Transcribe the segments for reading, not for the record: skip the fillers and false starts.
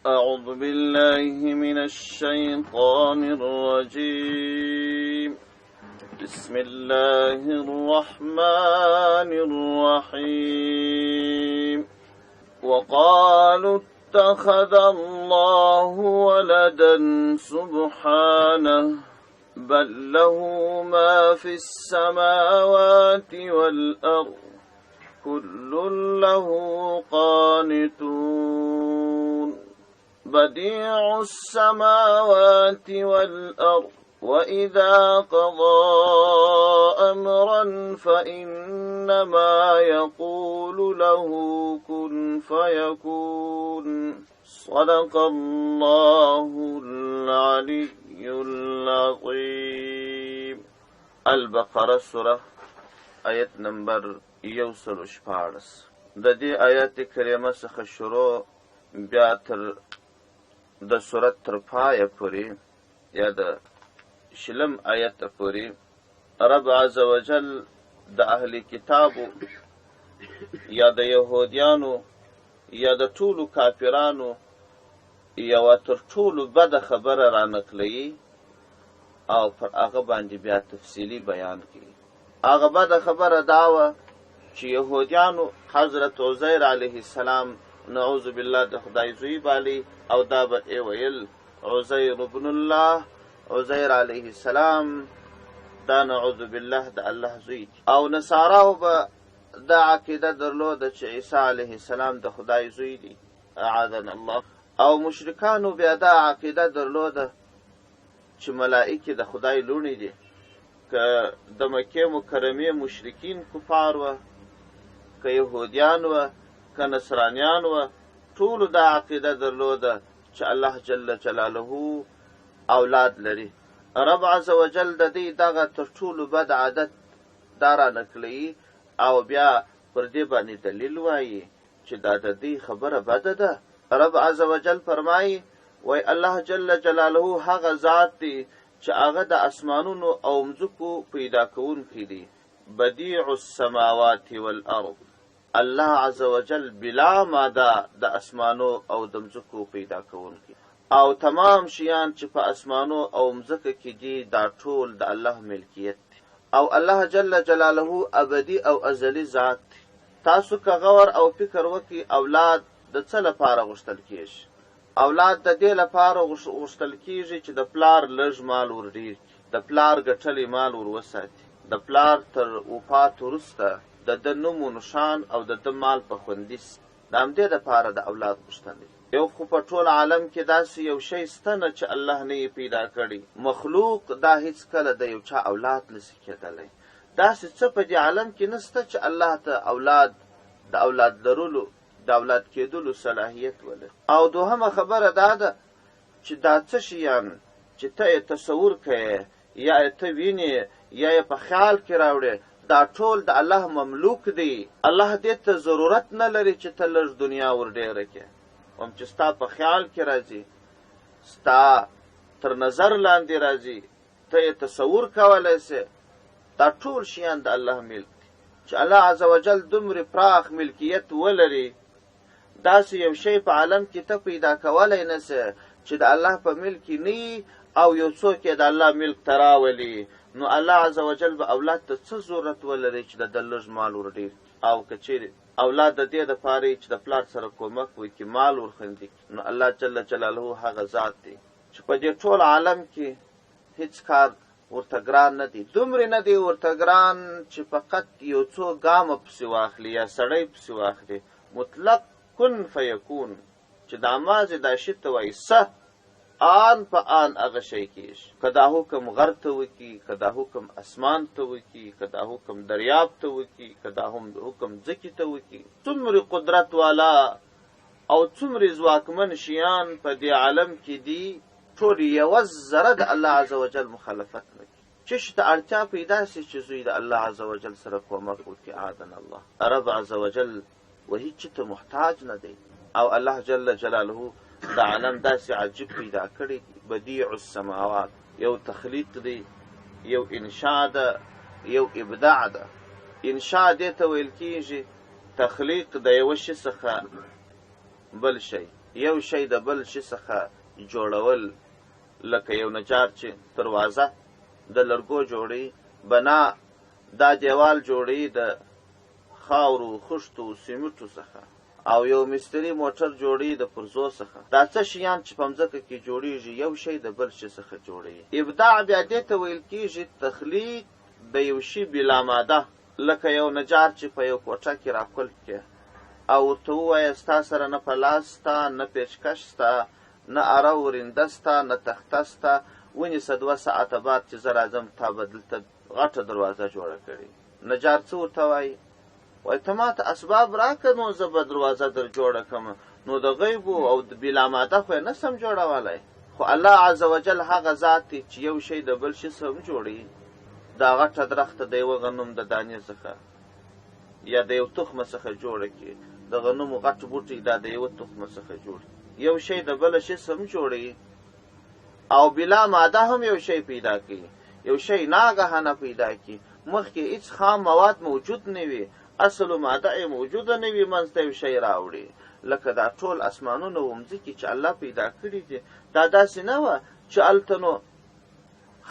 أعوذ بالله من الشيطان الرجيم. بسم الله الرحمن الرحيم. وقالوا اتخذ الله ولدا سبحانه، بل له ما في السماوات والأرض، كل له قانتون. بديع السماوات والأرض، وإذا قضى أمرا فإنما يقول له كن فيكون. صدق الله العلي العظيم. البقره سوره آیت نمبر 116. د دې آیت کریمه څخه شروع بیا تر د سورت تر پایه پورې یا د 20 آیت پورې رب عز وجل د اهل کتابو یا د یهودیانو یا د ټولو کافرانو یوه تر ټولو بده خبره را نقلوي او پر هغه باندې بیا تفصیلي بیان کوي. هغه بده خبره دا وه چې یهودیانو حضرت عزیر علیه السلام نعوذ بالله د خدای زوی بالی، او دا به یې ویل عزیر ابن الله، عزیر علیه السلام دا نعوذ بالله د الله زوی دی. او نصاراو به دا عقیده درلوده چې عیسی علیه السلام د خدای زوی دی، اعاذنا الله. او مشرکانو بیا دا عقیده درلوده چې ملائکې د خدای لوڼې دي. که د مکې مکرمې مشرکین کفار وه، که یهودیان وه، که نصرانیان وه، ټولو دا عقیده درلوده چې الله جل جلاله اولاد لري. رب عز وجل د دې دغه تر ټولو بد عادت دا را نقلوي او بیا پر دې باندې دلیل وایي چې دا د دې خبره بده ده. رب عز وجل فرمایي وای الله جل جلاله هغه ذات دی چې هغه د اسمانونو او مځکو پیدا کوونکی دی، بدیع السماوات والارض. الله عز وجل بلا ماده د اسمانو او د مځکو پیدا کوونکی، او تمام شیان چې په اسمانو او مځکه کې دي دا ټول د الله ملکیت دی. او الله جل جلاله ابدي او ازلي ذات دی. تاسو که غور او فکر وکړئ، اولاد د څه لپاره غوښتل کیږي؟ اولاد د دې لپاره غوښتل کیږي چې د پلار لږ مال ور ډېر کړي، د پلار ګټلی مال ور وساتي، د پلار تر وفات وروسته د ده نوم و نښان او د ده مال په خوندي سي. د همدې دپاره د اولاد غوښتنه دی. یو خو په ټول عالم کې داسې یو شی سته نه چې الله نه یې پیدا کړی. مخلوق دا هیڅکله د یو چا اولاد نسي کېدلی. داسې څه په دې عالم کې نسته چې الله ته اولاد د اولاد لرلو د اولاد کېدلو صلاحیت ولري. او دوهمه خبره دا ده چې دا څه شیان چې ته یې تصور کوې یا یې ته وینې یا یې په خیال کې راوړې، دا ټول د الله مملوک دی. الله دې ته ضرورت نه لري چې ته لږ دنیا ور ډېره کړې. هم چې ستا په خیال کې راځي، ستا تر نظر لاندې راځي، ته یې تصور کولی سې، دا ټول شیان د الله ملک دی. چې الله عز وجل دومره پراخ ملکیت ولري، داسې یو شی په عالم کې ته پیدا کولی نه سې چې د الله په ملک کې نه وي او یو څوک یې د الله ملک ته راولي، نو الله عز وجل به اولاد ته څه ضرورت ولري چې د ده لږ مال ور ډېر کړي؟ او که چېرې اولاد د دې دپاره چې د پلار سره کومک وکړي، مال ورخوندي کړي، نو الله جل جلاله هغه ذات دی چې په دې ټول عالم کې هیڅ کار ورته ګران نه دی. دومره نه دی ورته ګران چې فقط یو څو ګامه پسې واخلي یا سړی پسې واخلي. مطلق کن فیکون، چې دا مازې دا شي ته وایي سه، آن په آن هغه شی کېږي. که دا حکم غر ته وکړي، که دا حکم اسمان ته وکړي، که دا حکم دریاب ته وکړي، که دا هم حکم ځکې ته وکړي، څومره قدرت والا او څومره ځواکمن شیان په دې عالم کې دي، ټول یوه ذره د الله عز وجل مخالفت نه کوي. چې شي ته اړتیا پیدا سي چې زوی د الله عز وجل سره کومک وکړي، اعاذنا الله. رب عز وجل و هیڅ ته محتاج نه دی. او الله جل جلاله د عالم داسې عجیب پیدا کړی دی، بدیع السماوات، یو تخلیق دی، یو انشاء ده، یو ابداع ده. انشاء دې ته ویل کیږي تخلیق د یوه شي څخه بل شی. یو شی د بل شي څخه جوړول، لکه یو نجار چې دروازه د لرګو جوړوي، بنا دا دیوال جوړوي د خاورو، خښتو، سیمټو څخه او یو مستري موټر جوړوي د پرزو څخه. دا څه شیان چې په مځکه کې جوړیږي یو شی د بل شي څخه جوړوي. ابداع بیا دې ته ویل کیږي تخلیق د یو شي بلا ماده، لکه یو نجار چې په یو کوټه کې راکلف کړې او ورته ووایه ستا سره نه پلاس سته، نه پیچکش سته، نه اره و رنده سته، نه تخته سته، ونیسه 2 ساعته بعد چې زه راځم تا به دلته غټه دروازه جوړه کړې. نجار څه ورته وایي؟ وایي ته ماته اسباب راکړه نو زه به دروازه در جوړه کړم. نو د غیبو او د بلا ماده خو یې نه سم جوړولی، خو الله عز وجل هغه ذات دی چې یو شی د بل شي څخه هم جوړوي. دا غټه درخته د یوه غنم د دانې څخه یا د یو تخمه څخه جوړه کړي، د غنمو غټ بوټی دا د یوه تخمه څخه جوړ کړي. یو شی د بل شي څخه هم جوړوي او بلا ماده هم یو شی پیدا کوي. یو شی ناګهانه پیدا کړي، مخکې هیڅ خام مواد موجود نه وي، اصل ماده یې موجوده نه وي، منځ ته یو شی راوړي. لکه دا ټول اسمانونه و مځکې چې الله پیدا کړي دي، دا داسې نه وه چې هلته نو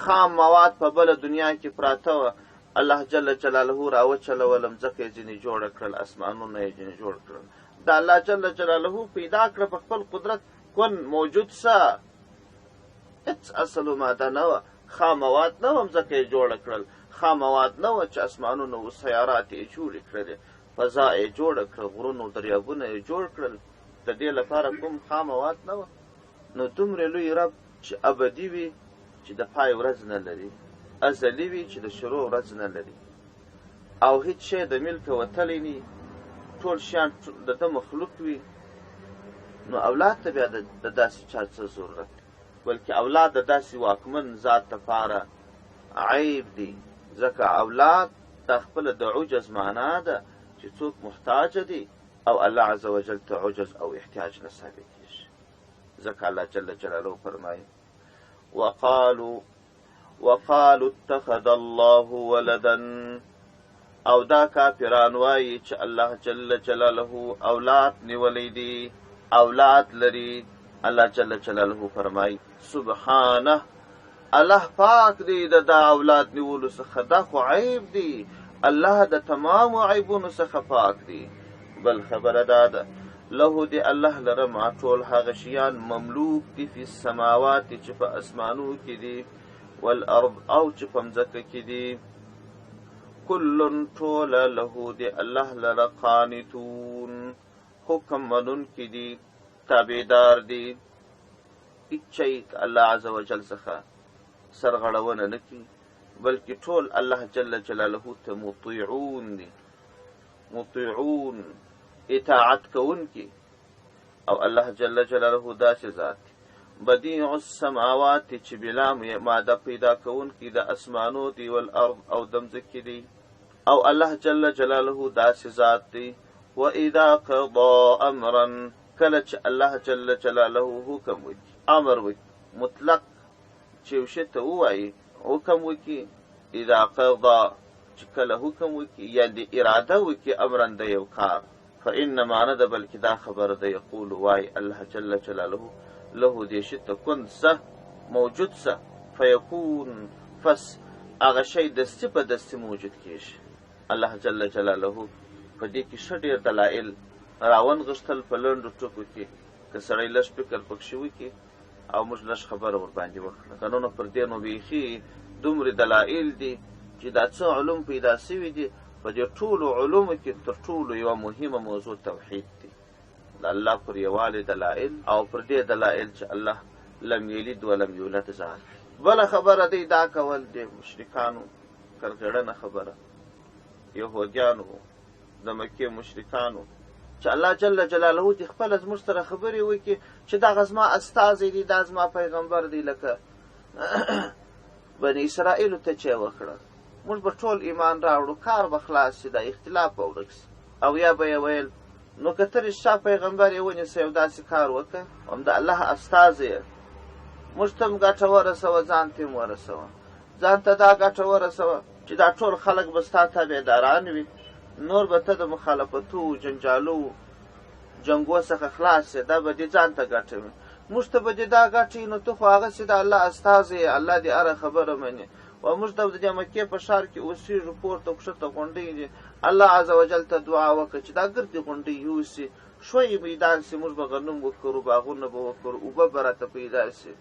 خام مواد په بله دنیا کې پراته وه، الله جل جلاله راوچلوله، مځکه یې ځینې جوړه کړل، اسمانونه یې ځینې جوړ کړل. دا الله جل جلاله پیدا کړه په خپل قدرت، کن موجود سه، هیڅ اصل ماده نه وه، خام مواد نه وه، مځکه یې جوړه کړل، خام مواد نه وه چې اسمانونه و سیارات یې جوړې کړلې، فضا یې جوړه کړه، غرونو دریابونه یې جوړ کړل، د دې لپاره کوم خام مواد نه وه. نو دومره لوی رب چې ابدي وي، چې د پای ورځ نه لري، ازلي وي چې د شروع ورځ نه لري، او هیڅ شی د ملکه وتلی نه، ټول شیان د ده مخلوق وي، نو اولاد ته بیا د داسې چا څه ضرورت دی؟ بلکې اولاد د داسې واکمن ذات لپاره عیب دی، ځکه اولاد دا خپله د عجز معنا ده چې څوک محتاج دی، او الله عز وجل ته عجز او احتیاج نه ثابتېږي. ځکه الله جل جلاله فرمایي وقالوا اتخذ الله ولدا، او دا کافران وایي چې الله جل جلاله اولاد نیولی دی، اولاد لري. الله جل جلاله فرمایي سبحانه، الله پاک دی د دا اولاد نیولو څخه، دا خو عیب دی، الله د تمامو عیبونو څخه پاک دی. بل خبره دا ده له دې الله لره ما ټول هغه شیان مملوک دي فی السماوات چې په اسمانو کې دي، والارض او چې په مځکه کې دي، کل ټوله له دې الله لره قانتون، حکم منونکي دي، تابعدار دي، هیڅ شی الله عز وجل څخه سرغړونه نه کوي، بلکې ټول الله جل جلاله ته مطیعون دي، مطیعون اطاعت کوونکي. او الله جل جلاله داسې ذات دی بدیع السماوات چې بلا ماده پیدا کوونکی د اسمانو دی، والارض او د مځکې دی، او الله جل جلاله داسې ذات دی و اذا قضا امرا، کله چې الله جل جلاله حکم وکړي، امر وکړي، مطلق چې یو شی ته ووایي، حکم وکړي، اذا قضا چې کله حکم وکړي یعنې اراده وکړي امرا د یو کار، فانما نه ده بلکې دا خبره ده یقول وایي الله جل جلاله له دې شي ته کن سه، موجود سه، فیکون، فس هغه شی دستي په دستي موجود کېږي. الله جل جلاله په دې کې ښه ډېر دلایل راونغښتل په لنډو ټکو کې، که سړی لږ فکر پکښې وکړي او موږ لږ خبره ورباندې وکړه، که نه نو پر دې نو بیخي دومره دلایل دي چې دا څه علوم پیدا سوي دي، په دې ټولو علومو کې تر ټولو یوه مهمه موضوع توحید دی، د الله پر یووالي دلایل، او پر دې دلایل چې الله لم یلد ولم یولد ذات. بله خبره دی دا کول دی مشرکانو کرغېړنه خبره، یهودیانو د مکې مشرکانو، چې الله جل جلاله دې خپله زموږ سره خبرې وکړي چې دغه زما استازی دی، دا زما پیغمبر دی، لکه بني اسرائیلو ته چې وکړه، موږ به ټول ایمان راوړو، کار به خلاص شي، دا اختلاف به ورک شي. او یا به یې ویل نو که ته رښتیا پیغمبر یې ونیسې او داسې کار وکړه، هم د الله استازی یې، موږ ته هم ګټه ورسوه، ځان ته هم ورسوه، ځان ته دا ګټه ورسوه چې دا ټول خلک به ستا تابعداران وي، نور به ته د مخالفتو جنجالو جنګو څخه خلاص شې، دا به دې ځان ته ګټه وي، موږ ته به دې دا ګټه وي، نو ته خو هغسې د الله استازی یې، الله دې هره خبره مني. و موږ د دې مکې په ښار کې اوسېږو، پورته کښته غونډۍ دي، الله عزوجل ته دعا وکړه چې دا ګردې غونډۍ یوسي، ښوی میدان سي، موږ به غنم وکرو، باغونه به وکرو، اوبه به راته پیدا سي،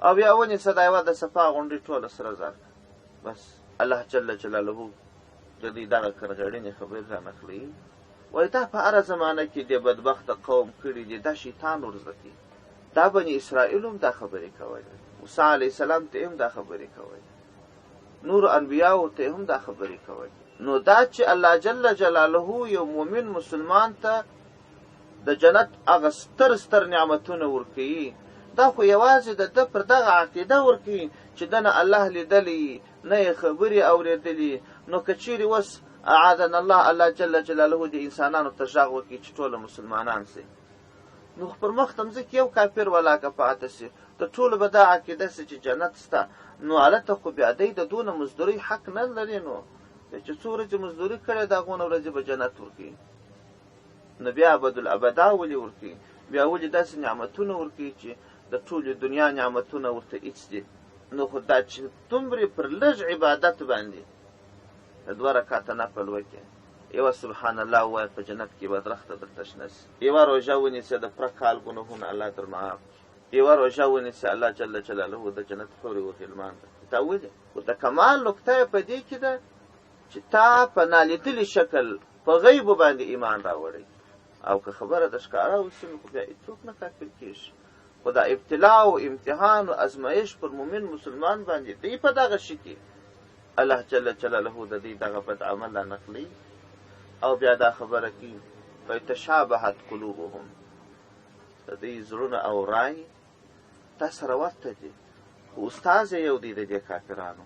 او یا ونیسه دا یوه د صفا غونډۍ ټوله سره زر کړه. بس الله جل جلاله د دوی دغه کرغېړنې خبرې را نقلوي، وایي دا په هره زمانه کې دې بدبخته قوم کړي دي، دا شیطان ورزده کوي. دا بني اسرائیل هم دا خبرې کولې، موسی علیه السلام ته هم دا خبرې کولې، نور انبیاو ته هم دا خبرې کولې. نو دا چې الله جل جلاله یو مؤمن مسلمان ته د جنت هغه ستر ستر نعمتونه ورکوي، دا خو یوازې د ده پر دغه عقیده ورکوي چې ده نه الله لیدلی، نه یې خبرې اورېدلي. نو که چیرې اوس اعاذنا الله الله جل جلاله دې انسانانو ته غږ وکړي چې ټوله مسلمانان سي، نو خو پر مخ د مځکې یو کافر ولاکه پاته سي، د ټولو به دا عقیده سي چې جنت سته، نو هلته خو بیا دی د دونه مزدورۍ حق نه لري. نو چې څو ورځې مزدوري کړې د هغو نه ورځې به جنت ورکوي، نو بیا ابدالابدا ولې ورکوي؟ بیا ولې داسې نعمتونه ورکوي چې د ټولې دنیا نعمتونه ورته هیڅ دي؟ نو خو دا چې دومرې پر لږ عبادت باندې د دوه رکعته نفل وکړې، یوه سبحان الله ووایه، په جنت کې به درخته درته شنه سي، یوه روژه ونیسې د پوره کال ګناهونه الله در معاف کړي، یوه روژه ونیسې الله جل جلاله د جنت حورې و غلمان درکړي. تا ولې؟ خو د کمال نکته یې په دې کې ده چې تا په نالیدلي شکل په غیبو باندې ایمان راوړی، او که خبره د ښکاره وسي نو خو بیا هېڅوک نه کافر کېږي. خو دا ابتلا او امتحان او ازمایش پر مؤمن مسلمان باندې دی په دغه شي کې الله جل جلاله د دوی دغه بد عمل را نقلوي او بیا دا خبره کوي فیتشابهت قلوبهم، د دوی زړونه او رای دا سره ورته دي، خو استاد یې یو دی د دې کافرانو.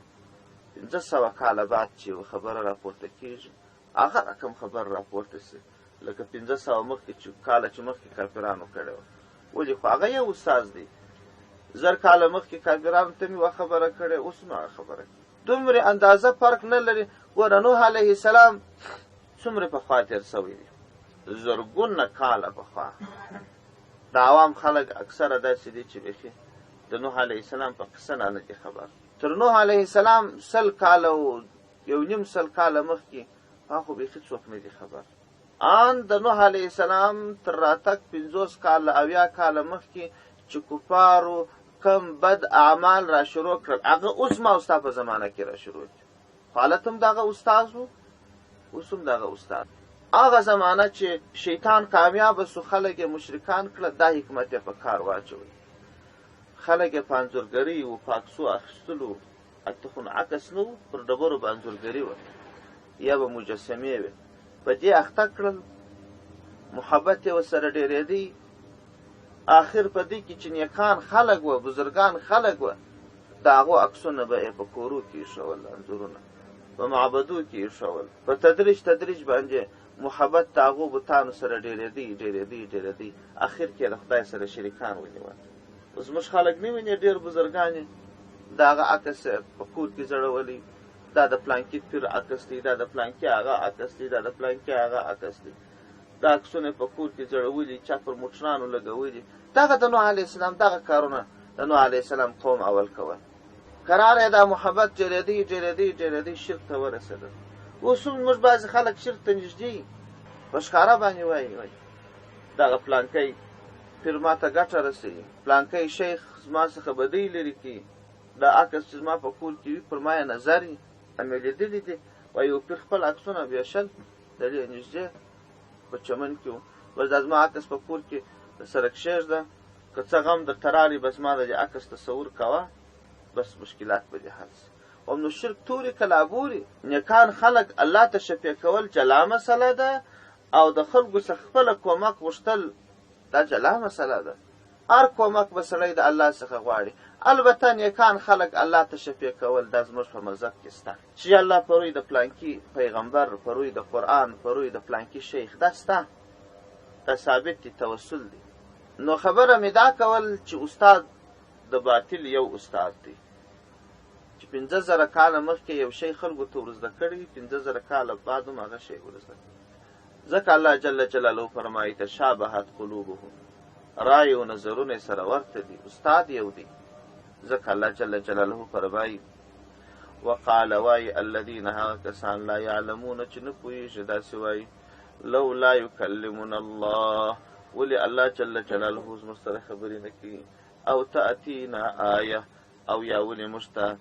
500 کاله بعد چې یوه خبره راپورته کېږي، هغه رقم خبره راپورته سي لکه 500 مخکې چې کاله چې مخکې کافرانو کړې وه. ولې؟ خو هغه یو استاد دی. 1000 کاله مخکې کافرانو ته مې یوه خبره کړې، اوس هم هغه خبره کوي، دومره اندازه فرق نه لري. ګوره نوح علیه السلام څومره پخوا تېر سوی دی، زرګونه کاله پخوا. د عوام خلک اکثره داسې دي چې بیخي د نوح علیه السلام په قصه نه دي خبر. تر نوح علیه السلام 100 کاله او 1.5 کاله مخکې هغه خو بیخي څوک نه دي خبر. آن د نوح علیه السلام تر راتګ 50 کاله 70 کاله مخکې چې کفارو کم بد اعمال را شروع کړل، هغه اوس ما او ستا په زمانه کې را شروع دي. خو هلته هم د هغه استاد و، اوس هم د هغه استاد. هغه زمانه چې شیطان کامیابه سو، خلک یې مشرکان کړه، دا حکمت یې په کار واچوی، خلک یې په انځورګرۍ و په عکسو اخیستلو، هلته خو نو عکس نه و، پر ډبرو به انځورګري وه یا به مجسمې وې، په دې اخته کړل، محبت یې ورسره ډېرېدی. آخر په دې کې چې نیکان خلک وه، بزرګان خلک وه، د هغو عکسونه به یې په کورو کې ایښول، انځورونه په معبدو کې ایښول. په تدریج تدریج باندې محبت د هغو بتانو سره ډېرېدی ډېرېدی ډېرېدی، آخر کې د خدای سره شریکان ونیول. اوس موږ خلک نه ویني، ډېر بزرګان یې د هغه عکس یې په کور کې ځړولی، دا د پلانکي پیر عکس دی، دا د پلانکي هغه عکس دی، دا د پلانکي هغه عکس دی، دا عکسونه په کور کې ځړولي، چا پر موټرانو لګولي. دغه د نوح علیه السلام دغه کارونه د نوح علیه السلام قوم اول کول. کراره یې دا محبت ډېرېدی ډېرېدی ډېرېدی، شرک ته ورسېدل. اوس هم موږ بعضې خلک شرک ته نږدې په ښکاره باندې وایي، وایي دغه پلانکی پیر ما ته ګټه رسوي، پلانکی شیخ زما څخه بدۍ لرې کوي، دا عکس چې زما په کور کې وي پر ما یې نظر وي، مې لیدلي دي. وایي یو پیر خپل عکسونه ویشل د دې نږدې په چمن کې و، بس دا زما عکس په کور کې سره کښېږده، که څه غم درته راغی بس ما د دې عکس تصور کوه، بس مشکلات به دې حل سي. هم نو شرک توري کلابوري. نیکان خلک الله ته شفیع کول جلا مسله ده، او د خلکو څخه خپله کومک غوښتل دا جلا مسله ده. هر کومک به سړی د الله څخه غواړي. البته نیکان خلک الله ته شفیع کول دا زموږ په مذهب کې سته، چې الله په روی د پلانکي پیغمبر، په روی د قرآن، په روی د پلانکي شیخ، دا سته، دا ثابت دی، توسل دی. نو خبره مې دا کول چې استاد د باطل یو استاد دی چې 5000 کاله مخکې یو شی خلکو ته ورزده کړی، 5000 کاله بعد هم هغه شی ورزده کړی. ځکه الله جل جلاله فرمایي تشابهت قلوبهم رای او نظرونه سره ورته دي استاد یو دی ځکه الله جل جلاله فرمایي وقال وای الذين هغه کسان لا يعلمون چې نه پوهېږي داسې وایي لولا يکلمنا الله ولې الله جل جلاله زموږ سره خبرې نه کوي او تأتینا آیه او یا ولې موږ ته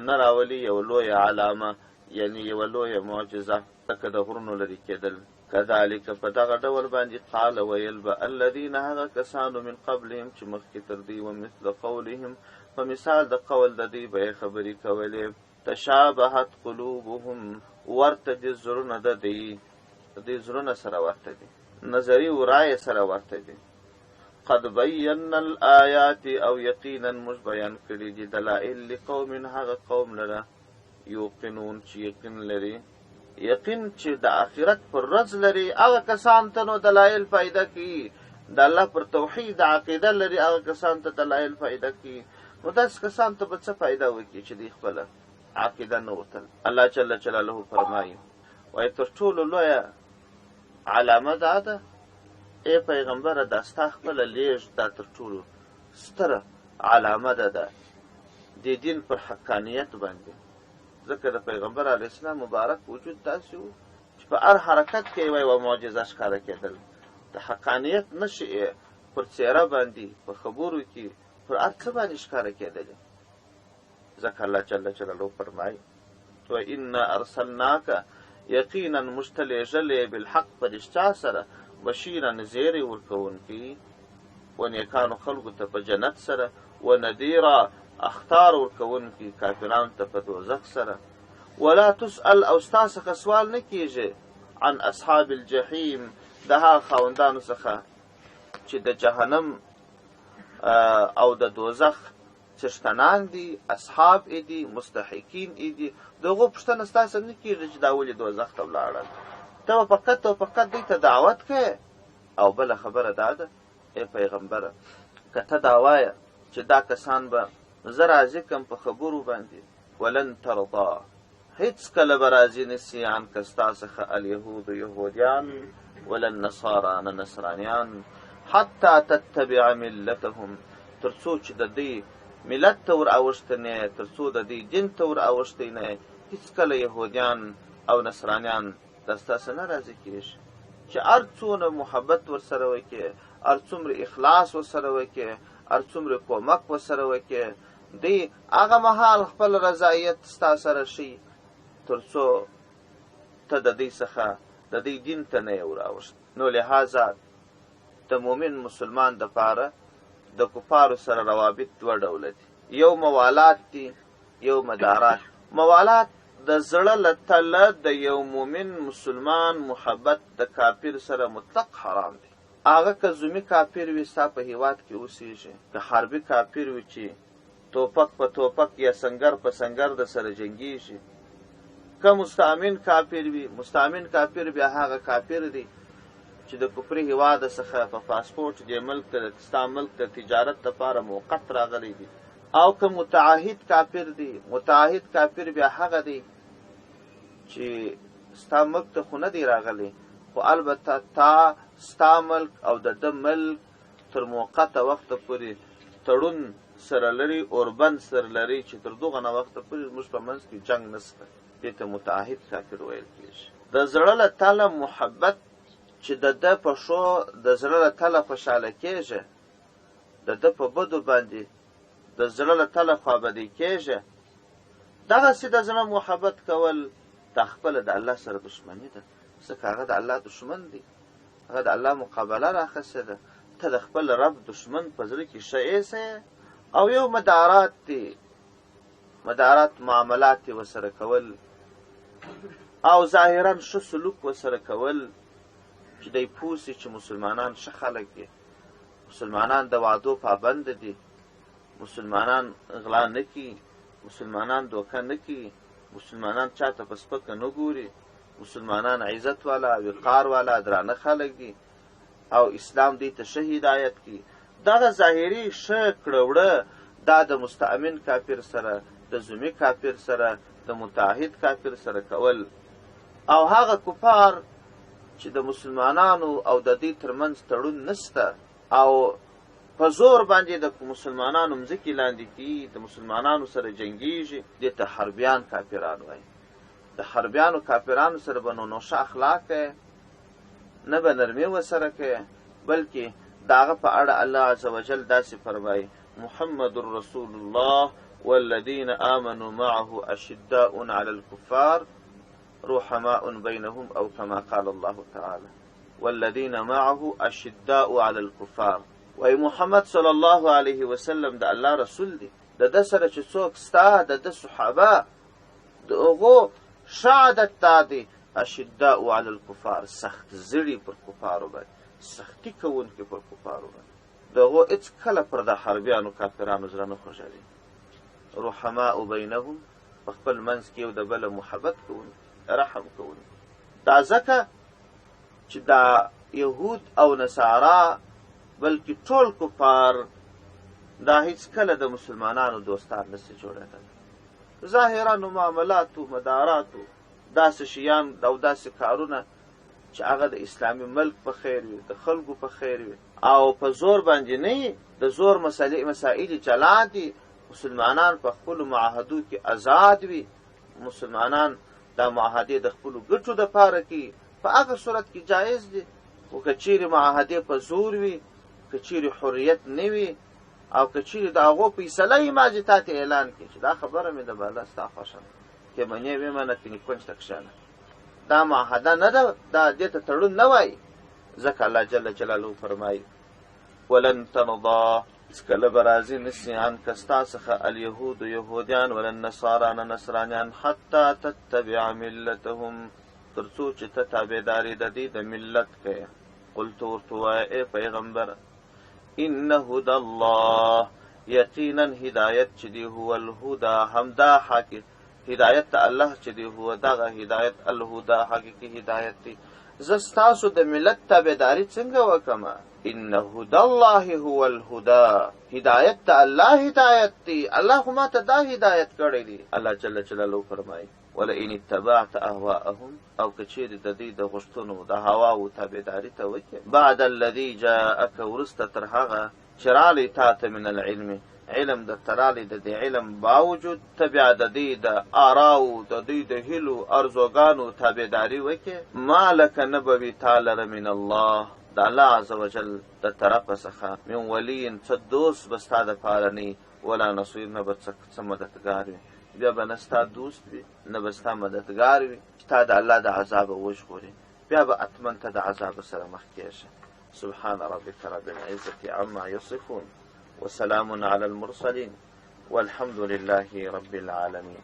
نه راولي یوه لویه علامه یعنی یوه لویه معجزه لکه د غرونو لرې کېدل. کذلک په دغه ډول باندې قال ویل به الذین هغه کسانو من قبلهم چې مخکې تر دوی وه مثل قولهم په مثال د قول د دوی به یې خبرې کولې. تشابهت قلوبهم ورته دي زړونه د دوی، د دوی زړونه سره ورته دي، نظري او رایې سره ورته دي. قد بینا الآیات او یقینا موږ بیان کړي دي دلائل لقوم هغه قوم لره یوقنون چې یقین لري. یقین چې د آخرت پر ورځ لري هغه کسان ته نو دلایل فایده کوي، د الله پر توحید عقیده لري هغه کسان ته دلایل فایده کوي. نو داسې کسان ته به څه فایده وکړي چې دوی خپله عقیده نه ورته. الله جل جلاله فرمایي وایي تر ټولو لویه علامه دا ده ای پیغمبره دا ستا خپله لېږد دا تر ټولو ستره علامه ده ده دې دین پر حقانیت باندې. ځکه د پیغمبر علیه السلام مبارک وجود داسې و چې په هر حرکت کې یوه یوه معجزه ښکاره کېدل. د حقانیت نښې یې پر څېره باندې، په خبرو کې، پر هر څه باندې ښکاره کېدلې. ځکه الله جل جلاله فرمایي وإنا ارسلناک یقینا موږ ته لېږلی بالحق په رښتیا سره بشیرا زیری ورکوونکی و نیکانو خلکو ته په جنت سره و نذیرا اخطار ورکوونکی کافرانو ته په دوزخ سره ولا تسأل او ستا څخه سوال نه کیږي عن اصحاب الجحیم د هغه خاوندانو څخه چې د جهنم او د دوزخ څښتنان دي، اصحاب ئې دي، مستحقین ئې دي، د هغو پوښتنه ستا څخه نه کېږي چې دا ولې دوزخ ته ولاړل. ته به فقط او فقط دوی ته دعوت کوې. او بله خبره دا ده ای پیغمبره که ته دا وایه چې دا کسان به زه راضي کم په خبرو باندې، ولن ترضا هیڅکله به راضي نه سي عنک ستا څخه الیهود یهودیان ولا النصارا نه نصرانیان حتی تتبع ملتهم تر څو چې د دوی ملت ته ور اوښتی نه یې، تر څو د دوی دین ته ور اوښتی نه یې. هیڅکله یهودیان او نصرانیان دا ستا څخه نه راضي کېږي چې هر څونه محبت ورسره وکړې، هر څومره اخلاص ورسره وکړې، هر څومره کومک ورسره وکړې، دوی هغه مهال خپل رضایت ستا سره ښیي تر څو ته د دوی څخه د دوی دین ته نه یې وراوښت. نو لهذا د مؤمن مسلمان دپاره د کفارو سره روابط دوه ډوله دي، یو موالات دي، یو مدارات. موالات د زړه له تله د یو مؤمن مسلمان محبت د کافر سره مطلق حرام دی. هغه که ذمي کافر وي ستا په هیواد کې اوسیږي، که حربي کافر وي چې توپک په توپک یا سنګر په سنګر د سره جنګیږي، که مستامن کافر وي، مستامن کافر بیا هغه کافر دی چې د کفري هیواد څخه په پاسپورټ دې ملک ته، ستا ملک ته تجارت لپاره موقت راغلی دی، او که متعهد کافر دی، متعهد کافر بیا هغه دی چې ستا ملک ته خو نه دی راغلی، خو البته تا ستا ملک او د ده ملک تر موقته وخته پورې تړون سره لري، اوربند سره لري چې تر دغه نه وخته پورې زموږ په منځ کې جنګ نشته، دې ته متعهد کافر ویل کېږي. د زړه له تله محبت چې د ده په ښو د زړه له تله خوشحاله کېږي، د ده په بدو باندې د زړه له تله خوابدی کېږي، دغسې د زړه محبت کول دا خپله د الله سره دښمني ده، ځکه هغه د الله دښمن دی، هغه د الله مقابله راخیستې ده، ته د خپل رب دښمن په زړه کې ښه ایسې. او یو مدارات دی، مدارات معاملات یې ورسره کول او ظاهرا ښه سلوک ورسره کول چې دی پوه سي چې مسلمانان ښه خلک دي، مسلمانان د وعدو پابند دي، مسلمانان غلا نه کوي، مسلمانان دوکه نه کوي، مسلمانان چاته په سپکه نه ګوري، مسلمانان عزت والا، وقار والا، درانه خلک دي او اسلام دوی ته ښه هدایت کوي. دغه ظاهري ښه کړه وړه دا د مستأمن کافر سره، د ذمي کافر سره، د متعهد کافر سره کول، او هغه کفار چې د مسلمانانو او د دوی ترمنځ تړون نشته او په زور باندې د مسلمانانو مځکې لاندې کوي، د مسلمانانو سره جنګیږي، دې ته حربیان کافران وایي. د حربیانو کافرانو سره به نو ښه اخلاق کوې، نه به نرمي ورسره کوې، بلکې د هغه په اړه الله عز وجل داسې فرمایي: محمد رسول الله والذین آمنوا معه اشداء علی الكفار رحماء بینهم او کما قال الله تعالی والذین معه اشداء علی الكفار. وایي محمد صلی الله علیه وسلم د الله رسول دی، د ده سره چې څوک ستا د ده صحابه د هغو ښه عادت دا دی، اشداء علی الکفار، سخت زړي پر کفارو باندې، سختي کوونکي پر کفارو باندې، د هغو هېڅکله پر د حربیانو کافرانو زړه نه خوږوي. رحماء بینهم، په خپل منځ کې یو د بله محبت کوونکي، رحم کوونکي. دا ځکه چې دا یهود او نصارا بلکې ټول کفار دا هېڅکله د مسلمانانو دوستان نسي جوړېدلی. ظاهرا نو معاملاتو مداراتو داسې شیان او داسې کارونه چې هغه د اسلامي ملک په خیر وي، د خلکو په خیر وي، او په زور باندې نه وي. د زور مسائل جلا دي. مسلمانان په خپلو معاهدو کې ازاد وي، مسلمانان دا معاهدې د خپلو ګټو دپاره کوي، په هغه صورت کې جایز دي. خو که چیرې معاهدې په زور وي، که چیرې حریت نه وي، او که چیرې د هغو فیصله یې مازې تا ته اعلان کړي چې دا خبره مې د بالا ستا خوښه ده، که منې ویې منه، کنې کونج ته کښېنه، دا معاهده نه ده، دا دې ته تړون نه وایي. ځکه الله جل جلاله فرمایي: ولن ترضا، هېڅکله به راضي نه سي عنک ستا څخه الیهود یهودیان ولا النصارا نه نصرانیان حتی تتبع ملتهم، تر څو چې ته تابعداري د دوی د ملت کوې. قلت ورته ووایه ای پیغمبر، ان هدى الله، یقینا هدایت چې دی هو الهدى، همدا حقیقت هدایت ته الله چې دی هو دغه هدایت الهدى حقیقي هدایت دی. زه ستاسو د ملت تابعداري څنګه وکړم؟ ان هدى الله هو الهدى، هدایت ته الله هدایت دی، الله خو ما ته دا هدایت کړی دی. الله جل جلاله فرمایي: ولئن اتبعت اهواءهم، او که چیرې د دوی د غوښتنو د هواو تابعداري ته وکړې، بعد الذي جاءک، وروسته تر هغه چې راغلی تا ته من العلم، علم درته راغلی، د دې علم باوجود ته بیا د دوی د آراو، د دوی د هیلو ارزوګانو تابعداري وکړې، ما لک نه به وي تا لره من الله، د الله عز وجل د طرفه څخه، من ولی، څه دوست به ستا دپاره نه وي، ولا نصیر، نه به څه مددګار وي. بیا به نه ستا دوست وي، نه به ستا مددګار وي چې تا د الله د عذابه وژغوري، بیا به حتما ته د عذاب سره مخ کېږې. سبحان ربك رب العزة عما يصفون وسلام على المرسلين والحمد لله رب العالمين.